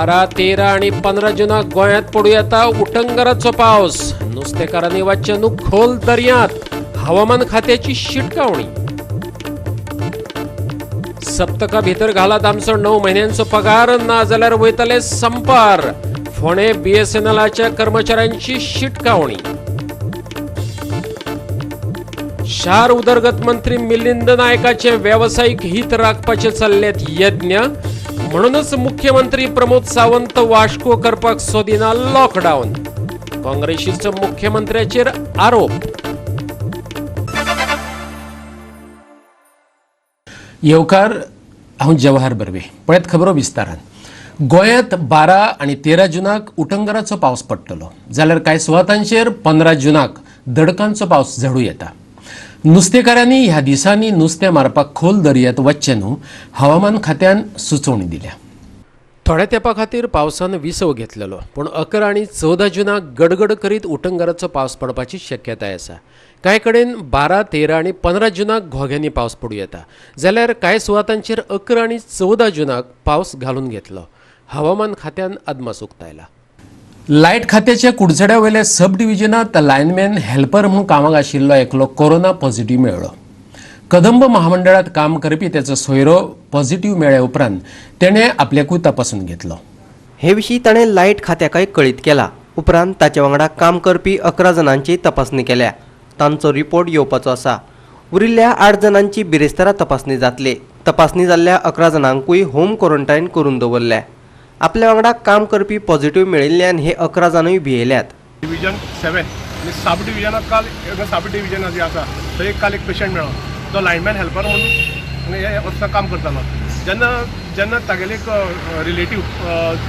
12, 13 आनी 15 जुनाक गोंयांत पडूं येता उटंगराचो पावस. नुस्तेकारांनी वचचें न्हू खोल दर्यांत, हवामान खात्याची शिटकावणी. सप्तका भितर घालात आमचो 9 म्हयन्यांचो पगार, ना जाल्यार वयतले संपार. फोंडें बीएसएनएलाच्या कर्मचाऱ्यांची शिटकावणी. शार उदरगत मंत्री मिलिंद नायकाचे वेवसायीक हित राखपाचे चल्लेत यज्ञ, म्हणूनच मुख्यमंत्री प्रमोद सावंत वास्को करपाक सोदिना लॉकडावन. काँग्रेसीचो मुख्यमंत्र्याचेर आरोप. येवकार, हांव जवाहर बर्वे. पळयत खबरो विस्तारान. गोंयांत 12 आनी 13 जुनाक उटंगराचो पावस पडटलो, जाल्यार कांय सुवातांचेर 15 जुनाक दडकांचो पावस झडूं येता. नुस्तेकारांनी ह्या दिसांनी नुस्तें मारपाक खोल दर्यांत वचचें न्हू, हवामान खात्यान सुचोवणी दिल्या. थोड्या तेंपा खातीर पावसान विसव घेतलेलो, पूण 11 आनी 14 जुनाक गडगड करीत उटंगराचो पावस पडपाची शक्यताय आसा. कांय कडेन 12, 13 आनी 15 जुनाक घोग्यांनी पावस पडूं येता, जाल्यार कांय सुवातांचेर 11 आनी 14 जुनाक पावस घालून घेतलो, हवामान खात्यान अदमास उक्तायला. लायट खात्याच्या कुडचड्या वयल्या सब डिव्हिजनांत लायनमॅन हेल्पर म्हूण कामाक आशिल्लो एकलो कोरोना पॉझिटिव्ह मेळ्ळो. कदंब महामंडळात काम करपी त्याचो सोयरो पॉझिटिव्ह मेळ्ळ्या उपरांत तेणें आपल्याकूय तपासून घेतलो. हे विशीं ताणें लायट खात्याकय कळीत केला. उपरांत ताचे वांगडा काम करपी 11 जाणांची तपासणी केल्या. तांचो रिपोर्ट येवपाचो आसा. उरिल्ल्या 8 जाणांची बिरेस्तारा तपासणी जातली. तपासणी जाल्ल्या 11 जाणांकूय होम क्वॉरंटायन करून दवरल्या. आपल्या वांगडा काम करपी पॉझिटिव्ह मेळिल्ल्यान हे 11 जाणूय भियेल्यात. डिव्हिजन 7 आनी सब डिव्हिजनाक काल सब डिव्हिजन जे आसा थंय काल एक पेशंट मेळ्ळो. तो लायनमॅन हेल्पर म्हणून हे ऑफिसाक काम करतालो. जेन्ना जेन्ना तागेले एक रिलेटीव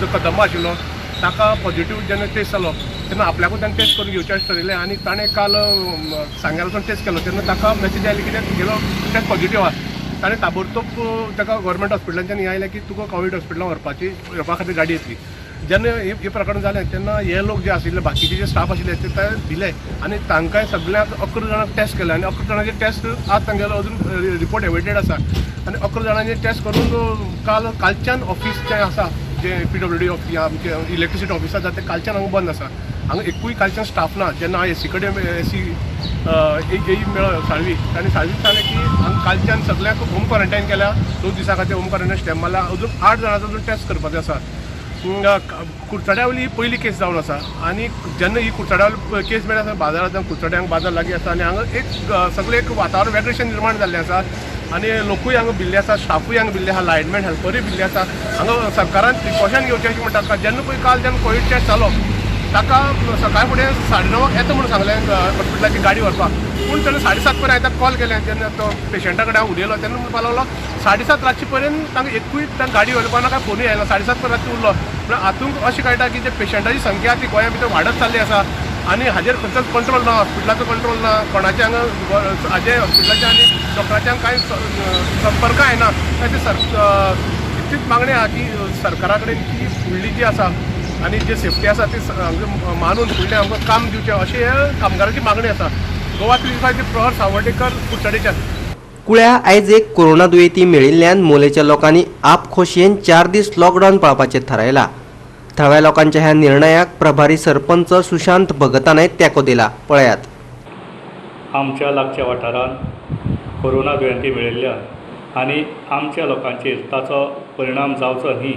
जो कदंबा आशिल्लो ताका पॉझिटिव्ह जेन्ना टेस्ट जालो तेन्ना आपल्याकूय ताणें टेस्ट करून घेवचें अशें ठरयलें आनी ताणें काल सांग्यार वचून टेस्ट केलो. तेन्ना ताका मॅसेज आयली कितें तुगेलो टेस्ट पॉझिटिव्ह आसा. ताणें ताबडतोब ताका गव्हर्मेंट हॉस्पिटलांच्यान हें आयलें की तुका कोवीड हॉस्पिटलान व्हरपा खातीर गाडी येतली. जेन्ना हे प्रकरण जालें तेन्ना हे लोक जे आशिल्ले बाकीचे जे स्टाफ आशिल्ले ते भिले आनी तांकांय सगळ्यांक 11 जाणांक टेस्ट केले आनी 11 जाणांचे टेस्ट आज तांगेलो अजून रिपोर्ट एवेटेड आसा. आनी 11 जाणांचे टेस्ट करून कालच्यान ऑफीस जें आसा जें पीडब्ल्यूडी ऑफिस आमचें इलेक्ट्रिसिटी ऑफिस आसा तें कालच्यान हांगा बंद आसा. हांगा एकूय कालच्यान स्टाफ ना. जेन्ना हांव एसी कडेन एसी एक मेळ्ळो साळवी, ताणें साळवी सांगलें की हांगा कालच्यान सगळ्यांक होम क्वॉरंटायन केल्या. 2 दिसां खातीर होम क्वॉरंटायन स्टॅम्प मारला. अजून 8 जाणांचो अजून टेस्ट करपाचो आसा. कुडचड्या वयली ही पयली केस जावन आसा आनी जेन्ना ही कुडचड्या वयली केस मेळ्ळी आसा बाजारांत कुडचड्यांक बाजार लागीं आसा आनी हांगा एक सगळें एक वातावरण वेगळेशें निर्माण जाल्लें आसा आनी लोकूय हांगा भिल्ले आसा, स्टाफूय हांगा भिल्ले आसा, लायनमॅन हेल्परूय भिल्ले आसा. हांगा सरकारान प्रिकॉशन घेवचें अशें म्हणटा. जेन्ना पळय काल जेन्ना कोवीड टेस्ट जालो ताका सकाळ फुडें 9:30 येता म्हणून सांगलें हॉस्पिटलाची गाडी व्हरपाक, पूण तेन्ना 7:30 पर्यंत हांवें ताका कॉल केलें. जेन्ना तो पेशंटा कडेन हांव उलयलो तेन्ना म्हणपाक लागलो 7:30 रातचे पर्यंत तांकां एकूय तांकां गाडी व्हरपाक ना, काय फोनूय आयलो. 7:30 पर्यंत रातचे उरलो. म्हणल्यार हातूंत अशें कळटा की जे पेशंटाची संख्या ती गोंया भितर वाडत चल्ली आसा आनी हाजेर खंयचोच कंट्रोल ना, हॉस्पिटलाचो कंट्रोल ना, कोणाचे हांगा हाजे हॉस्पिटलाचे आनी डॉक्टराचे हांगा कांय संपर्क येना. ताचे इतलीच मागणी आहा की सरकारा कडेन की फुडली जी आसा आनी जे सेफ्टी आसा ती मानून फुडलें आमकां काम दिवचें अशें हे कामगारांची मागणी आसा. गोवा 365 प्रहर सावर्डेकर, कुडचडेच्यान. कुळ्या आयज एक कोरोना दुयेंती मेळिल्ल्यान मोलेच्या लोकांनी आपखोशयेन 4 दीस लॉकडावन पाळपाचें थारायला. थळाव्या लोकांच्या ह्या निर्णयाक प्रभारी सरपंच सुशांत भगतानय तेंको दिला. पळयात. आमच्या लागच्या वाठारांत कोरोना दुयेंती मेळिल्ल्यान आनी आमच्या लोकांचेर ताचो परिणाम जावचो न्ही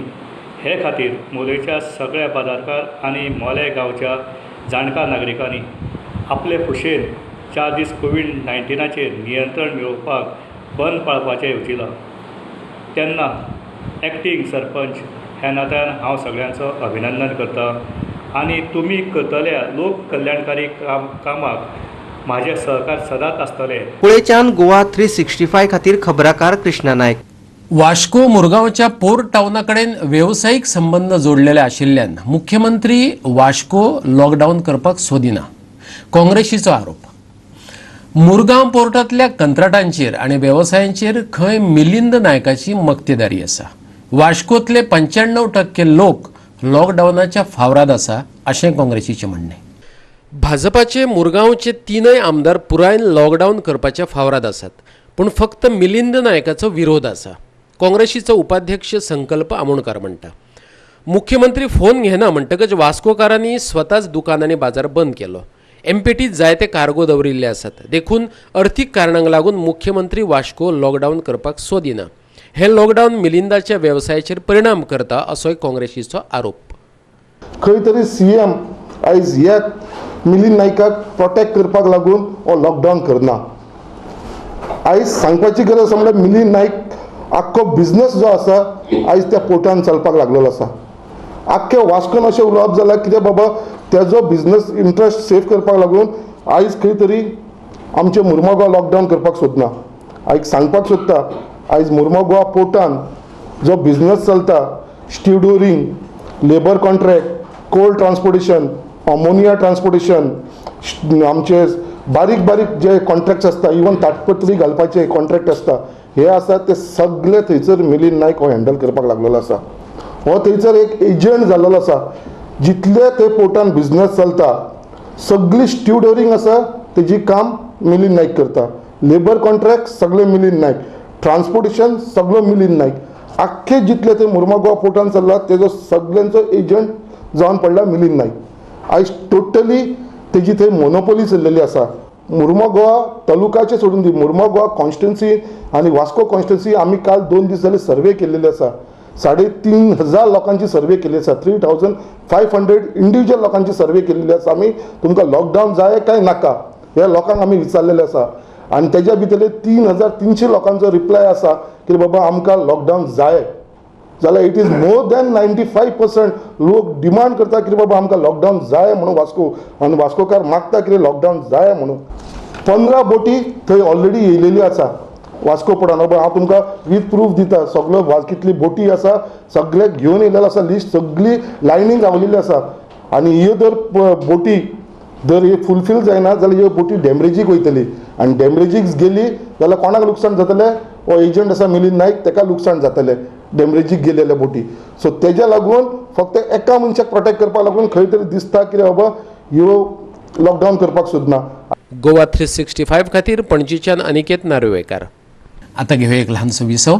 हे खातीर मोलेच्या सगळ्या बाजारकार आनी मोले गांवच्या जाणकार नागरिकांनी आपले खुशेन 4 दीस कोवीड-19चेर नियंत्रण मेळोवपाक बंद पाळपाचें येवजिलां. तेन्ना एक्टींग सरपंच ह्या नात्यान हांव सगळ्यांचो अभिनंदन करता आनी तुमी करतल्या लोक कल्याणकारी कामाक म्हाजें सहकार सदांच आसतलें. कुळेच्यान गोवा 365 खातीर खबराकार कृष्णा नायक. वास्को मुरगांवच्या पोर्ट टावना कडेन वेवसायीक संबंद जोडलेले आशिल्ल्यान मुख्यमंत्री वास्को लॉकडावन करपाक सोदिना, काँग्रेसीचो आरोप. मुरगांव पोर्टांतल्या कंत्राटांचेर आनी वेवसायांचेर खंय मिलिंद नायकाची मक्तेदारी आसा. वास्कोतले 95% लोक लॉकडावनाच्या फावराद आसा अशें काँग्रेसीचें म्हणणें. भाजपाचे मुरगांवचे 3 आमदार पुरायन लॉकडावन करपाच्या फावराद आसात, पूण फक्त मिलिंद नायकाचो विरोध आसा. काँग्रेसीचो उपाध्यक्ष संकल्प आमोणकार म्हणटा, मुख्यमंत्री फोन घेना म्हणटकच वास्कोकारांनी स्वताच दुकान आनी बाजार बंद केलो. एमपीटीत जायते कार्गो दवरिल्ले आसात, देखून अर्थीक कारणांक लागून मुख्यमंत्री वास्को लॉकडावन करपाक सोदिना. हे लॉकडावन मिलिंदाच्या वेवसायाचेर परिणाम करता असोय काँग्रेसीचो आरोप. खंय तरी सीएम आयज येत मिलिंद नायकाक प्रोटेक्ट करपाक लागून हो लॉकडावन करना. आयज सांगपाची गरज आसा म्हणल्यार मिलिंद नायक आख्खो बिजनस जो आसा आयज त्या पोर्टान चलपाक लागलेलो आसा. आख्खे वास्कोन अशें उलोवप जालां कितें बाबा तेजो बिजनस इंट्रस्ट सेव करपाक लागून आयज खंय तरी आमचें मुर्मगांव लॉकडावन करपाक सोदना. आयज सांगपाक सोदता आयज मुर्मगांव पोर्टान जो बिजनस चलता stevedoring, labour contract, coal transportation, ammonia transportation, आमचे बारीक बारीक जे कॉन्ट्रॅक्ट्स आसता, इवन ताटपत्री घालपाचे कॉन्ट्रॅक्ट आसता, हे आसा ते सगळे थंयसर मिलिंद नायक हो हँडल करपाक लागलेलो आसा. हो थंयसर एक एजंट जाल्लो आसा. जितले ते पोर्टान बिजनस चलता सगळी स्टिवडोरींग आसा तेजी काम मिलिंद नायक करता. लेबर कॉन्ट्रॅक्ट सगळे मिलिंद नायक, ट्रान्सपोर्टेशन सगळो मिलिंद नायक. आख्खे जितले ते मुर्मगांव पोर्टान चल्ला तेजो सगळ्यांचो एजंट जावन पडला मिलिंद नायक. आयज टोटली तेजी थंय मोनोपोली चल्लेली आसा. मुर्मगांव तालुकाचें सोडून दी, मुर्मगांव कॉन्स्टिट्युन्सी आनी वास्को कॉन्स्टिट्युन्सी आमी काल 2 दीस जाले सर्वे केल्लेली आसा. 3500 लोकांची सर्वे केल्ली आसा. 3500 इंडिविज्युअल लोकांची सर्वे केल्लेली आसा. आमी तुमकां लॉकडावन जाय काय नाका ह्या लोकांक आमी विचारलेलें आसा आनी तेज्या भितरले 3300 लोकांचो रिप्लाय आसा की बाबा आमकां लॉकडावन जाय. जाल्यार it is more than 95% लोक डिमांड करता की बाबा आमकां लॉकडावन जाय म्हणून वास्को, आनी वास्कोकार मागता की लॉकडावन जाय म्हणून. 15 बोटी थंय ऑलरेडी येयलेली आसा वास्को पोर्टान. बाबा हांव तुमकां वीथ प्रूफ दिता, सगळो कितली बोटी आसा सगळे घेवन येयलेले आसा, लिस्ट सगळी लायनीन रावलेली आसा. आनी ह्यो जर बोटी जर हे फुलफील जायना जाल्यार ह्यो बोटी डॅमरेजीक वयतली आनी डॅमरेजीक गेली जाल्यार कोणाक लुकसाण जातलें? हो एजंट आसा मिलिंद नायक तेका लुकसाण जातलें डॅमरेजीक गेलेल्या बोटी. सो तेज्या लागून फक्त एका मनशाक प्रोटेक्ट करपाक लागून खंय तरी दिसता कितें बाबा ह्यो लॉकडावन करपाक सोदना. गोवा 365 खातीर पणजीच्यान अनिकेत नार्वेकार. आता घेऊया एक लहानसो विसव.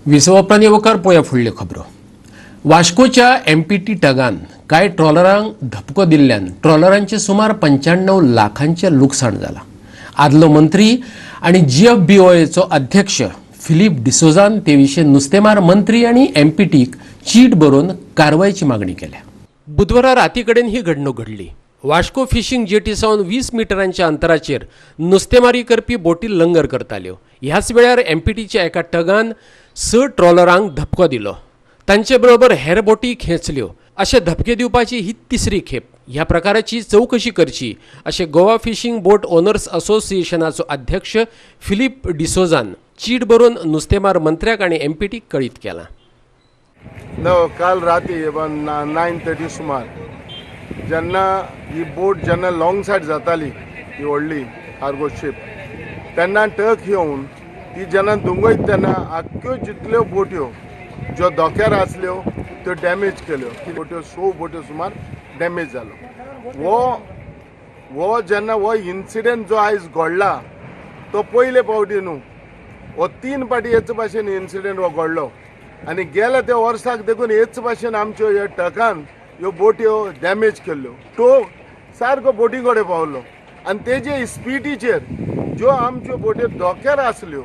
विसवा उपरांत येवकार पळोवया फुडल्यो खबरो. वास्कोच्या एमपीटी टगान कांय ट्रॉलरांक धपको दिल्ल्यान ट्रॉलरांचें सुमार 95 लाखांचें लुकसाण जालां. आदलो मंत्री आनी जीएफबीओएचो अध्यक्ष फिलीप डिसोजान ते विशीं नुस्तेमार मंत्री आनी एमपीटीक चीट बरोवन कारवायची मागणी केल्या. बुधवारा राती कडेन ही घडणूक घडली. वास्को फिशींग जेटी सावन 20 मिटरांच्या अंतराचेर नुस्तेमारी करपी बोटी लंगर करताल्यो. ह्याच वेळार एमपीटीच्या एका टगान 6 ट्रॉलरांक धपको दिलो. तांचे बरोबर हेर बोटी खेंचल्यो. अशे धपके दिवपाची ही तिसरी खेप. ह्या प्रकाराची चवकशी करची अशें गोवा फिशींग बोट ओनर्स असोसिएशनाचो अध्यक्ष फिलीप डिसोजान चीट बरोवन नुस्तेमार मंत्र्याक आनी एमपीटीक कळीत केलां. काल राती 9:30 सुमार जेन्ना ही बोट जेन्ना लॉंग सायड जाताली ही व्हडली कार्गो शीप तेन्ना टक येवन ती जेन्ना दुंगयत तेन्ना आख्ख्यो जितल्यो बोट्यो ज्यो धोक्यार आसल्यो त्यो डॅमेज केल्यो. बोट्यो 6 बोट्यो सुमार डॅमेज जालो. हो जेन्ना हो इन्सिडंट जो आयज घडला तो पयले फावटी न्हू, हो 3 फावटी हेच भाशेन इन्सिडंट हो घडलो आनी गेल्या त्या वर्साक देखून हेच भाशेन आमच्यो ह्या टकान ह्यो बोट्यो डॅमेज केल्ल्यो. तो सारको बोटी कडेन पावलो आनी तेजे स्पिडीचेर ज्यो आमच्यो बोट्यो धोक्यार आसल्यो,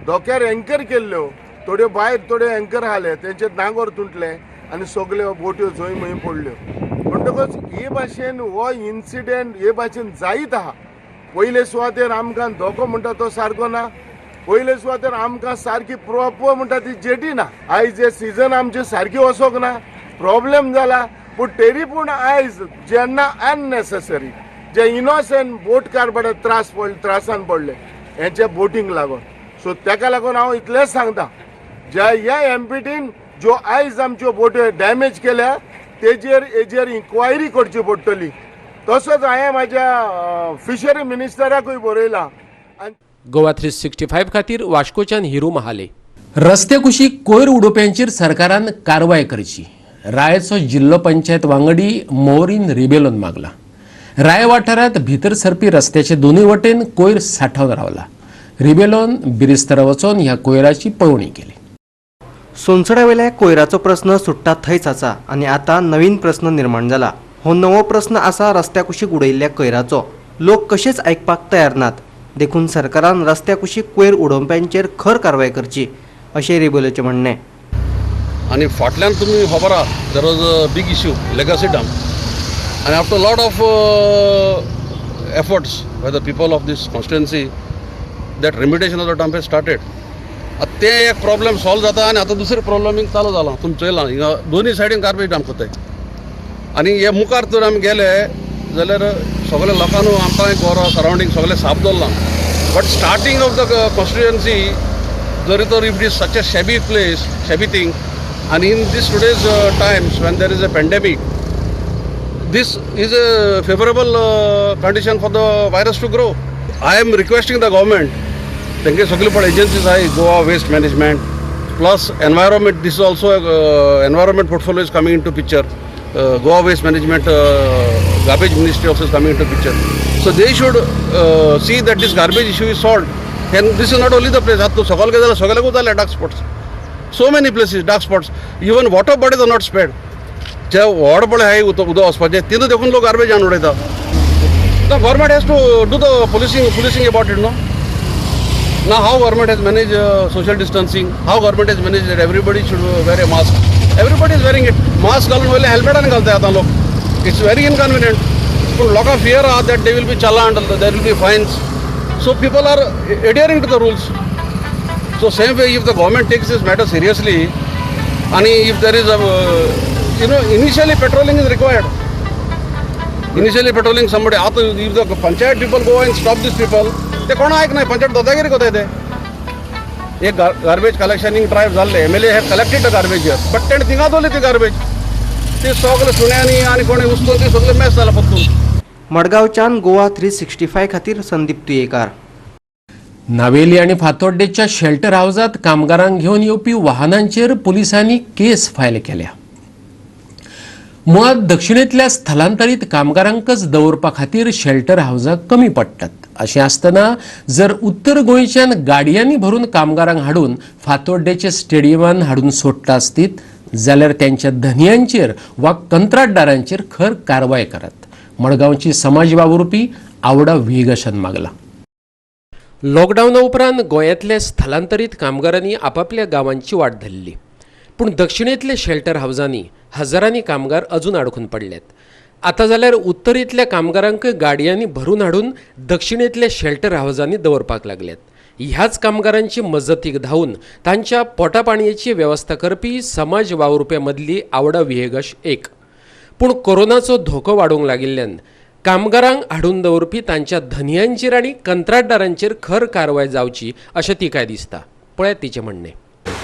धोक्यार एंकर केल्ल्यो, थोड्यो भायर थोड्यो एंकर आसले तेंचे नांगोर तुटले आनी सगल्यो बोट्यो जंय खंय पडल्यो. म्हणटकच हे भाशेन हो इन्सिडंट हे भाशेन जायत आहा. पयले सुवातेर आमकां धोको म्हणटा तो सारको ना, पयले सुवातेर आमकां सारकी प्रोपर म्हणटा ती जेटी ना. आयज हे सिजन आमचें सारकी वचोंक ना, प्रॉब्लेम जाला. पूण तरी पूण आयज जेन्ना अननेसेसरी जे इनोसंट बोटकार बरे त्रास पडले, त्रासान पडले हेंचे बोटींक लागून. सो तेका लागून हांव इतलेंच सांगता, ज्या ह्या एमपीटीन ज्यो आयज आमच्यो बोट्यो डॅमेज केल्या तेजेर हेजेर इन्क्वायरी करची पडटली. तसोच हांवें म्हाज्या फिशरी मिनिस्टराकूय बरयलां. गोवा 365 खातीर वास्कोच्यान हिरू महाले. रस्ते कुशीक कोयर उडोवप्यांचेर सरकारान कारवाय करची, रायचो जिल्लो पंचायत वांगडी मौरीन रिबेलोन मागला. राय वाठारांत भितर सरपी रस्त्याचे दोनूय वटेन कोयर सांठोवन रावला. रिबेलोन बिरेस्तारा वचोन ह्या कोयराची पळोवणी केली. सोनसड्यावेल्या कोयराचो प्रस्न सुट्टा थंयच आसा आनी आतां नवीन प्रस्न निर्माण जाला. हो नवो प्रस्न आसा रस्त्या कुशीक उडयल्ल्या कोयराचो. लोक कशेच आयकपाक तयार नात, देखून सरकारान रस्त्या कुशीक कोयर उडोवप्यांचेर खर कारवाय करची अशें रिबेलोचें म्हणणें. आनी फाटल्यान तुमी खबर आहा, there was a big issue legacy dump, आनी after lot of efforts by the people of this constituency that remediation of the dump has started. आतां तें एक प्रॉब्लम सॉल्व जाता आनी आतां दुसरें प्रॉब्लमींग चालू जालां. तुमी चोयलां हिंगा दोनूय सायडीन गार्बेज डंप करताय. आनी हे मुखार तर आमी गेले जाल्यार सगळे लोकांनी आमकां गोरो सरावंडींग सगळें साफ दवरलां, but starting of the constituency जरी तर if it is such a shabby place, shabby thing, and in this today's times when there is a pandemic, this is a favorable condition for the virus to grow. I am requesting the government, तेंगे सगळे पण agencies आहे, Goa waste management plus environment, this is also environment portfolio is coming into picture, Goa waste management, garbage ministry also is coming into picture. So they should see that this garbage issue is solved. And this is not only the place, आतां सगळे जाल्यार सगळ्याकूच जाले dark spots, so many places dark spots, even water bodies are not spared. जे व्हड पळय आहाय उदक वचपाचें तितून देखून लोक गार्बेज हाडून उडयता. The government has to do the policing about it, no. ना how government has manage social distancing, how government has manage that everybody should wear a mask, everybody is wearing it. Mask घालून वयले हेल्मेटान घालताय आतां लोक, it's very inconvenient. पूण लोकांक fear आहा that they will be challan, there will be fines, so people are adhering to the rules. So same way if the government takes this matter seriously आणि if there is a initially patrolling is required. Initially patrolling somebody, आतां if the panchayat people go and stop these people, ते कोण आयकनाय, पंचायत दादागिरी करताय ते. एक garbage कलेक्शनींग drive जाल्ले, MLA have collected the garbage here, but तेणें थिंगा दवरली ती गार्बेज, ती सगळे सुण्यांनी आनी कोणें उचलून ती सगळें मेस जाला परतून. मडगांवच्यान गोवा 365 खातीर संदीप तुयेकार. नावेली आनी फातोड्डेच्या शेल्टर हावजात कामगारांक घेवन येवपी वाहनांचेर पुलिसांनी केस फायल केल्या. मुळात दक्षिणेंतल्या स्थलांतरीत कामगारांकच दवरपा खातीर शेल्टर हावजां कमी पडटात. अशें आसतना जर उत्तर गोंयच्यान गाडयांनी भरून कामगारांक हाडून फातोड्डेच्या स्टेडियमान हाडून सोडटा आसतीत जाल्यार त्यांच्या धनयांचेर वा कंत्राटदारांचेर खर कारवाय करात. मडगांवची समाज वावुरपी आवडा व्हिगशान मागला. लॉकडावना उपरांत गोंयांतले स्थलांतरीत कामगारांनी आपापल्या गांवांची वाट धरली, पूण दक्षिणेंतले शेल्टर हावजांनी हजारांनी कामगार अजून आडखून पडल्यात. आतां जाल्यार उत्तरेंतल्या कामगारांक गाडयांनी भरून हाडून दक्षिणेंतल्या शेल्टर हावजांनी दवरपाक लागल्यात. ह्याच कामगारांची मजतीक धांवून तांच्या पोटापाणयेची वेवस्था करपी समाज वावुरप्यां मदली आवडा विहेगश एक. पूण कोरोनाचो धोको वाडूंक लागिल्ल्यान कामगारांक हाडून दवरपी तांच्या धनयांचेर आनी कंत्राटदारांचेर खर कारवाय जावची अशें तिकाय दिसता. पळयात तिचें म्हणणें.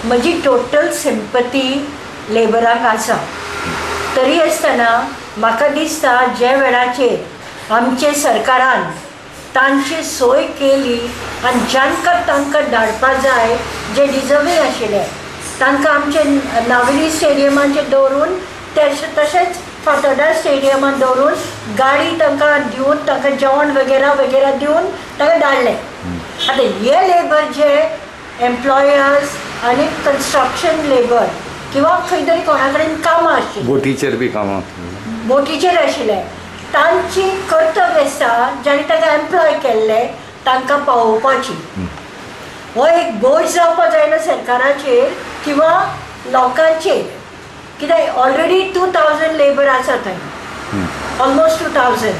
म्हजी टोटल सिंपती लेबराक आसा, तरी आसतना म्हाका दिसता जे वेळाचेर आमचे सरकारान तांची सोय केली आनी जांकां तांकां धाडपा जाय जे डिजर्वींग आशिल्ले तांकां आमचे नावेली स्टेडियमाचेर दवरून तशेंच फातोर्डा स्टेडियमान दवरून गाडी तांकां दिवन तांकां जेवण वगैरा वगैरा दिवन तांकां धाडलें. आतां हे लेबर जे एम्प्लॉयर्स आनी कन्स्ट्रक्शन लेबर किंवा खंय तरी कोणा कडेन कामां आशिल्लीं, बोटीचेर बी कामां, बोटीचेर आशिल्ले, तांची कर्तव्य आसा जांणी तांकां एम्प्लॉय केल्ले तांकां पावोवपाची. हो एक बोज जावपा जायना सरकाराचेर किंवा लोकांचेर, कित्याक ऑलरेडी 2000 लेबर आसा थंय, ऑलमोस्ट 2000.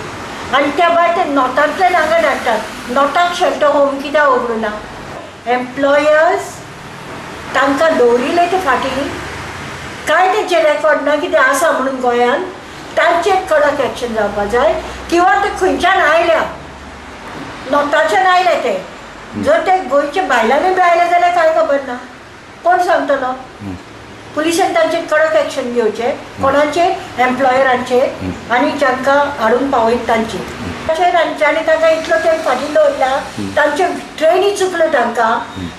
आनी त्या भायर ते नॉर्थांतल्यान हांगा धाडटात. नॉर्थाक शेल्टर होम कित्याक उगडूं ना? एम्प्लॉयर्स तांकां दवरिल्ले ते फाटीं काय तेंचे रेकॉर्ड ना कितें आसा म्हणून गोंयान तांचेर कडक एक्शन जावपा जाय. किंवा ते खंयच्यान आयल्या, नॉर्थाच्यान आयले ते, जर ते गोंयचे भायल्यानूय बी आयले जाल्यार कांय खबर ना, कोण सांगतलो? पुलिसान तांचेर कडक एक्शन घेवचें, कोणाचेर? एम्प्लॉयरांचेर आनी जांकां हाडून पावयत तांचेर. आनी तांकां इतलो तेंप फाटीं दवरला, तांच्यो ट्रेनी चुकल्यो तांकां.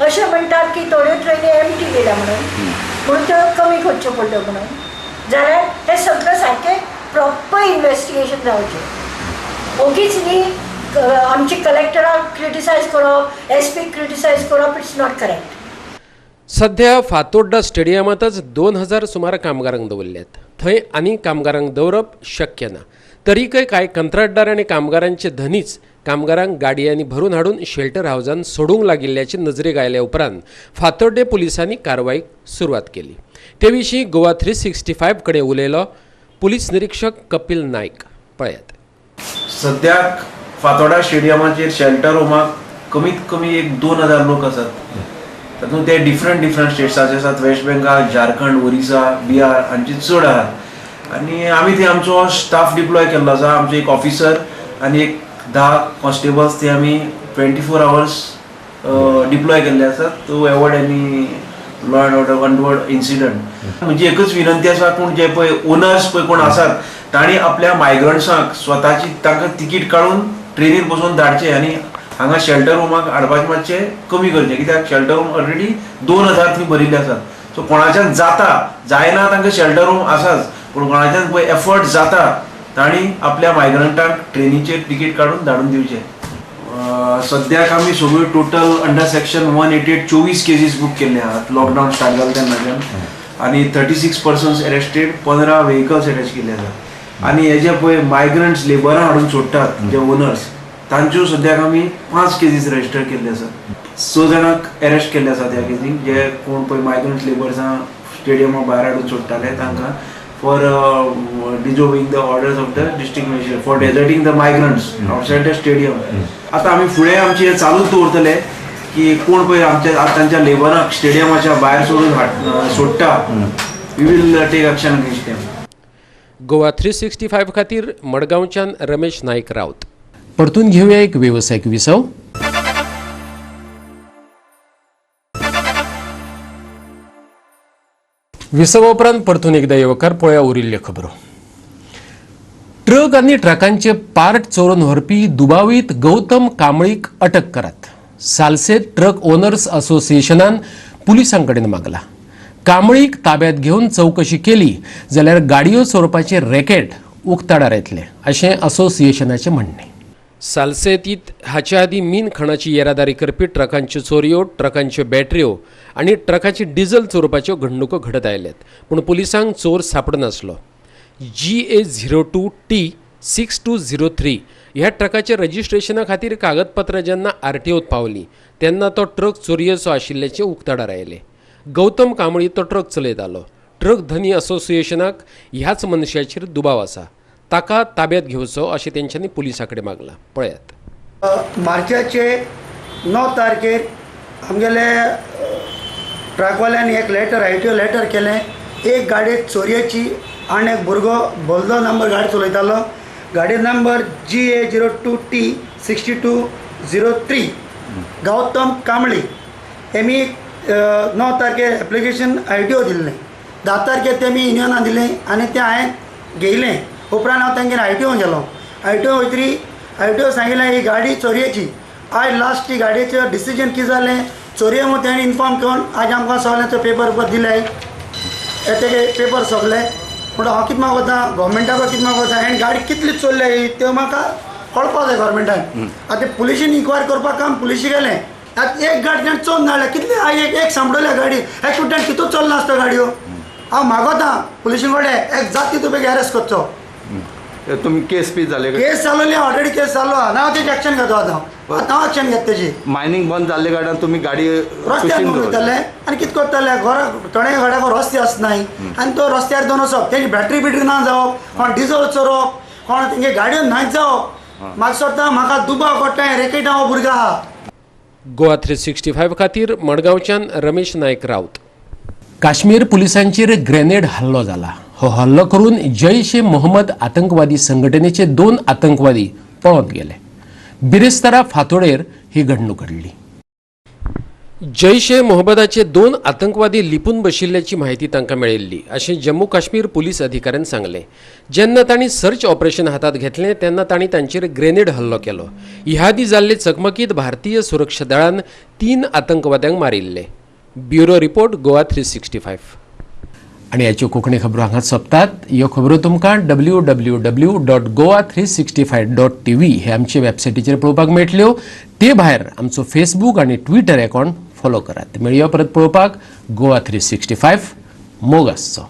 अशें म्हणटात की थोड्यो ट्रेनी एमटी गेल्या म्हणून, म्हणून त्यो कमी करच्यो पडल्यो म्हणून. जाल्यार हें सगळें सारकें प्रॉपर इन्वेस्टिगेशन जावचें. ओगीच न्ही आमची कलेक्टराक क्रिटिसायज करप, एस पीक क्रिटिसायज करप, it's not correct. सध्या फातोड्डा स्टेडियमांतच 2000 सुमार कामगारांक दवरल्यात. थंय आनी कामगारांक दवरप शक्य ना. तरीकय कांय कंत्राटदार आनी कामगारांचे धनीच कामगारांक गाडयांनी भरून हाडून शेल्टर हावजान सोडूंक लागिल्ल्याची नजरेक आयल्या उपरांत फातोड्डे पुलिसांनी कारवाईक सुरवात केली. ते विशीं गोवा 365 कडेन उलयलो पुलीस निरीक्षक कपिल नायक. पळयात. सद्याक फातोडा स्टेडियमाचेर शेल्टर होमाक कमीत कमी एक 2000 लोक आसात. तातूंत ते डिफरंट डिफरंट स्टेट्साचे आसात. वेस्ट बेंगाल, झारखंड, ओरिसा, बिहार हांचे चड आहात. आनी आमी थंय आमचो स्टाफ डिप्लॉय केल्लो आसा. आमचो एक ऑफिसर आनी एक 10 कॉन्स्टेबल्स ते आमी 24 आवर्स डिप्लॉय केल्ले आसात to avoid any law and order untoward incident. म्हणजे एकच विनंती आसा, कोण जे पळय ओनर्स पळय कोण आसात तांणी आपल्या मायग्रंट्सांक स्वताची तांकां तिकीट काडून ट्रेनीर बसोवन धाडचे आनी हांगा शेल्टर होमाक हाडपाचें मातशें कमी करचें. कित्याक शेल्टर होम ऑलरेडी 2000 थंय भरिल्ले आसात. सो कोणाच्यान जाता जायना तांकां शेल्टर होम आसाच, पूण कोणाच्यान पळय एफर्ट जाता तांणी आपल्या मायग्रंटांक ट्रेनीचेर तिकीट काडून धाडून दिवचें. सद्याक आमी सगळ्यो total under section 188 24 cases book केल्ले आहात लॉकडावन स्टार्ट जालें तेन्नाच्यान. आनी 36 पर्सन्स अरेस्टेड, 15 व्हेकल्स अटॅच केल्ले आसात. आनी हे जे पळय मायग्रंट्स लेबरां हाडून सोडटात जे ओनर्स तांच्यो सद्याक आमी 5 केसीस रजिस्टर केल्ले आसात. 6 जाणांक अरेस्ट केल्ले आसात ह्या केसींक, जे कोण पळय मायग्रंट्स लेबर्सां स्टेडियमा भायर हाडून सोडटाले तांकां for disobeying the orders of the district magistrate for deserting the migrants outside the stadium. आतां आमी फुडें आमचें हें चालूच दवरतले की कोण पळय आमच्या तांच्या लेबरांक स्टेडियमाच्या भायर सोडून सोडटा, we will take action against them. Goa 365 खातीर मडगांवच्यान रमेश नायक राऊत. परतून घेऊया एक वेवसायिक विसव. विसवा उपरांत परतून एकदा येवकार. पळया उरिल्ल्यो खबरो. ट्रक आनी ट्रकांचे पार्ट चोरून व्हरपी दुबावीत गौतम कांबळीक अटक करात. सालसेत ट्रक ओनर्स असोसिएशनान पुलिसां कडेन मागला. कांबळीक ताब्यात घेवन चवकशी केली जाल्यार गाडयो चोरपाचें रॅकेट उक्ताडार येतलें अशें असोसिएशनाचें म्हणणें. सालसेतीत हाचे आदीं मीन खणाची येरादारी करपी ट्रकांच्यो चोरयो, ट्रकांच्यो बॅटऱ्यो आनी ट्रकाची डिझल चोरपाच्यो घडणुको घडत आयल्यात, पूण पुलिसांक चोर सापडनासलो. GA 02 T 6203 ह्या ट्रकाच्या रजिस्ट्रेशना खातीर कागदपत्रां जेन्ना आरटीओत पावलीं तेन्ना तो ट्रक चोरयेचो आशिल्ल्याचें उक्ताडार आयलें. गौतम कांबळी तो ट्रक चलयतालो. ट्रक धनी असोसिएशनाक ह्याच मनशाचेर दुबाव आसा, ताका ताब्यात घेवचो अशें तेंच्यांनी पुलिसां कडेन मागलां. पळयात. मार्चाचे 9 तारखेर आमगेले ट्रकवाल्यांनी एक लेटर, आयटीओ लेटर केलें. एक गाडी चोरयेची आनी एक भुरगो बोल्दो नंबर गाडी चलयतालो. गाडी number GA 02 T 6203 Gautam Kambli. Hemi 9 तारखेर एप्लिकेशन आयटीओ दिल्लें. 10 तारखेर तेमी युनियनान दिलें आनी तें हांवें घेयलें. उपरांत हांव तेंगेर आयटीओ गेलो. आयटीओ वयतरी आयटीओ सांगिल्लें ही गाडी चोरयेची. आयज लास्ट ही गाडयेचें डिसिजन कितें जालें, चोरये म्हूण तेणी इनफॉर्म करून आज आमकां सगळ्यांचे पेपर दिले, तेगे पेपर सगळे. म्हणटा हांव कितें मागोता गव्हर्मेंटाक कितें मागोता आनी गाडी कितली चोरल्या ही त्यो म्हाका कळपाक जाय गव्हर्मेंटान. आतां पुलिशीन इन्क्वायरी करपाक काम पुलिशी गेलें. आतां एक गाडी तेणें चोरून हाडल्या, कितली एक सांपडल्या गाडी, एक सुद्दां कितू चोरला आसता गाडयो. हांव मागोता पुलिशी कडेन एक जात तितू बेगीन अरेस्ट करचो. तुमी केस बी जाले? केस जालोली, ऑलरेडी केस जालो. ना हांव तेजी एक्शन घेता आतां. आतां हांव एक्शन घेता तेजी. मायनींग बंद जाल्ले कारणान तुमी गाडी रस्त्यार वयतले आनी कितें करतले? घरा थोडे घड्याक रस्ते आसनाय आनी तो रस्त्यार दोन वचप, तेजी बॅटरी बिटरी ना जावप, कोण डिजल चोरप, कोण तेंगे गाडयो नाच जावप. म्हाका सोदता म्हाका दुबाव पडटा रेकेटा हो भुरगो आहा. गोवा 365 खातीर मडगांवच्यान रमेश नायक राऊत. काश्मीर पुलिसांचेर ग्रेनेड हल्लो जाला. हो हल्लो करून जैश ए मोहम्मद आतंकवादी संघटनेचे 2 आतंकवादी पळोवन गेले. बिरेस्तारा फातोडेर ही घडणूक घडली. जैश ए मोहम्मदाचे 2 आतंकवादी लिपून बशिल्ल्याची माहिती तांकां मेळिल्ली अशें जम्मू काश्मीर पुलीस अधिकाऱ्यान सांगलें. जेन्ना तांणी सर्च ऑपरेशन हातांत घेतलें तेन्ना तांणी तांचेर ग्रेनेड हल्लो केलो. ह्या आदीं जाल्ले चकमकीत भारतीय सुरक्षा दळान 3 आतंकवाद्यांक मारिल्ले. Bureau report, Goa 365. आनी ह्याच्यो कोंकणी खबरो हांगा सोंपतात. ह्यो खबरो तुमकां www.goa365.tv हे आमचे वेबसायटीचेर पळोवपाक मेळटल्यो. ते भायर आमचो फेसबूक आनी ट्विटर अकावंट फॉलो करात. मेळया परत पळोवपाक गोवा 365. मोग आसचो.